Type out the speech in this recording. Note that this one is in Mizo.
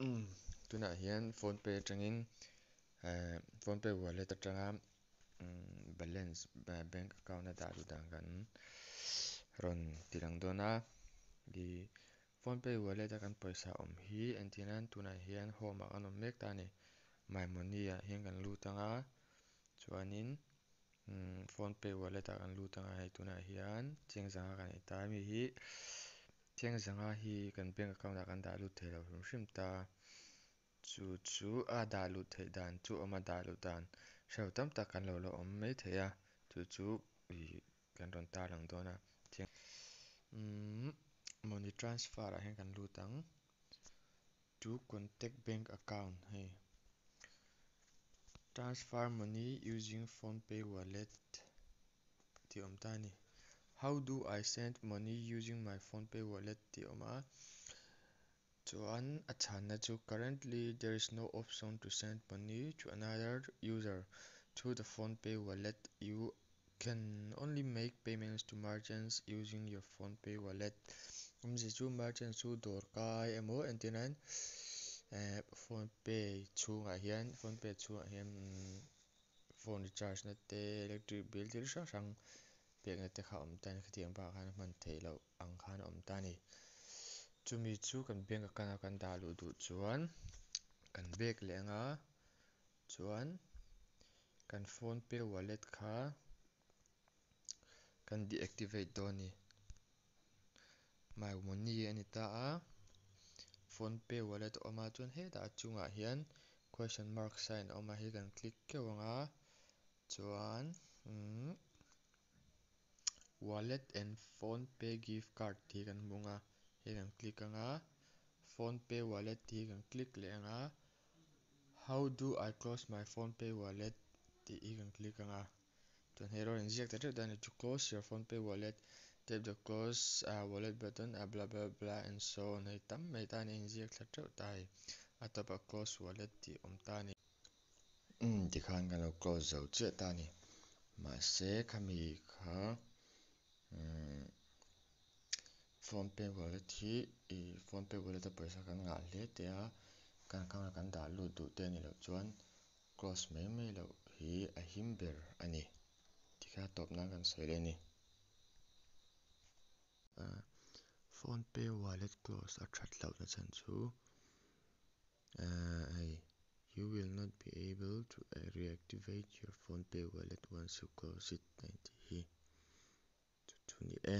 Tunah hian phone pay atangin phone pay wallet atanga balance bank account a dah luh dan kan rawn ti lang dawn a. Ih phone pay wallet a kan pawisa awm hi entir nan tunah hian home ah kan awm mek ta a ni. My money ah hian kan lut ang a, chuanin phone pay wallet ah kan lut ang a, hei tunah hian chiang zanga kan nei ta a mi hi chiang zanga hi kan bank account ah kan dah lut thei lo hrim hrim ta. Chu chu a dah luh theih dan chu awm a, dah luh dan hrelo tam tak kan lo la awm mai thei a, chu chu ih kan rawn tarlang dawn a. Money transfer ah hian kan lut ang to contact bank account hei transfer money using phone pay wallet tih a awm ta a ni. How do I send money using my phone pay wallet tih a awm a, chuan a chhanna chu currently there is no option to send money to another user through the phone pay wallet. You can only make payments to merchants using your phone pay wallet. Awmzia chu merchant chu dawr kai emaw entir nan phone pay chhungah hian phone pay chhungah hian phone recharge na te, electric bill thil hrang hrang pekna te kha a awm ta a ni. Khatiang bakah khan a hman theih loh ang khan a awm ta a ni. Chumi chu kan bank account a kan dah luh duh chuan kan back leh ang a, chuan kan phone pay wallet kha kan deactivate dawn a ni. My money a ni ta a, phone pay wallet a awm a, chuan hetah a chungah hian question mark sign a awm a, hei kan click keuh ang a, chuan wallet and phone pay gift card tih hi kan hmu ang a, hei kan click ang a, phone pay wallet tih hi kan click leh ang a, how do I close my phone pay wallet tih hi kan click ang a, chuan hei rawng inziak ta teuh ta a ni. To close your phone pay wallet, tap the close wallet button, blah blah blah and so on. Hei tam mai ta a ni, inziak thla teuh ta hei. A tawpah close wallet tih awm ta a ni. Tikhan kan lo close zo chiah ta a ni. Mahse khami kha phone pay wallet hi ih phone pay wallet a pawisa kan ngah hle teh a, kan account a kan dah lut duh te a nih loh chuan close mai mai loh hi a him ber a ni. Tikha tawp nan kan sawi leh a ni. Phone pay wallet close a that loh na chhan chu hei you will not be able to reactivate your phone pay wallet once you close it a intih hi. Chu chu ni e.